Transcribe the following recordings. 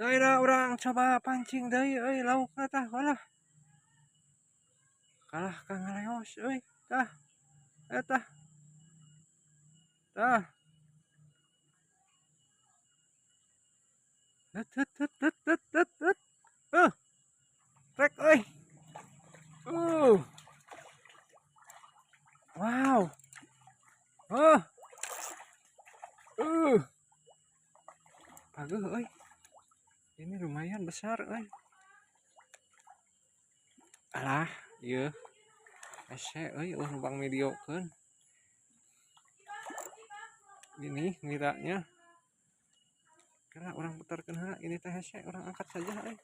Tah urang coba pancing deui euy laukna tah walah. Kalah ka ngaleos euy tah. Eta. Tah. Tut tut tut tut tut tut tut. Trek euy. Wow. Paguh euy. Ini lumayan besar euy. Alah, ieu. Hese euy eueuh nu bang videokeun. Ini ngiranya. Kira urang putarkeun heula ini teh hese urang angkat saja euy.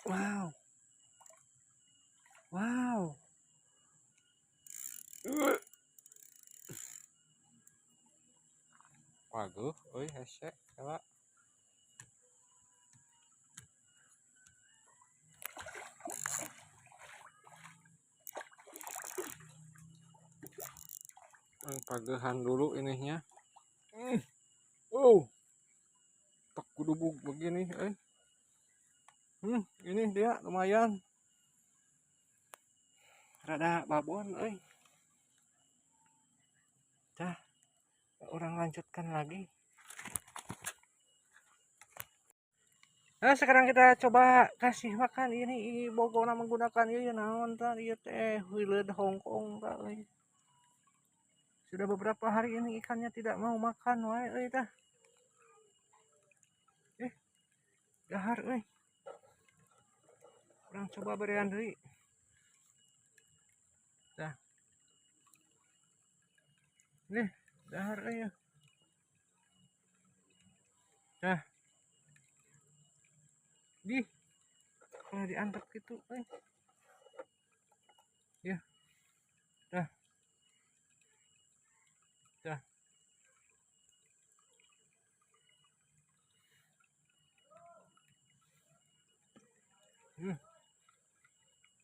Wow. Wow. Waduh, euy hese kela. Pagehan dulu ininya. Oh. Tak kudubug begini, Ini dia lumayan. Rada babon euy. Dah. Orang lanjutkan lagi. Nah, sekarang kita coba kasih makan ini bogona menggunakan ieu naon tah ieu teh hileud Hongkong tah euy. Sudah beberapa hari ini ikannya tidak mau makan wae euy tah. Dahar euy. Urang coba berian deui. Dah. Nih, dahar euy. Dah. Di. Kalau diantep gitu euy. Ya. Dah. Dah.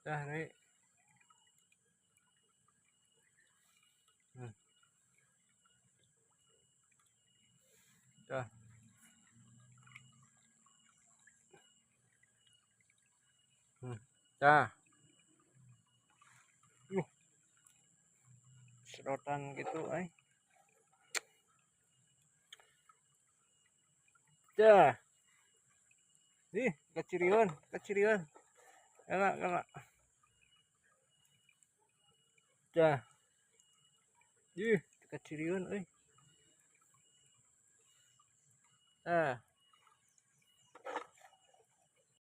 Dah, Rek. Dah. Dah. Sedotan gitu, eh. Dah. Ih, kecirian, kecirian. Enak, enak. Dah. Ih, kecirian, euy. Dah.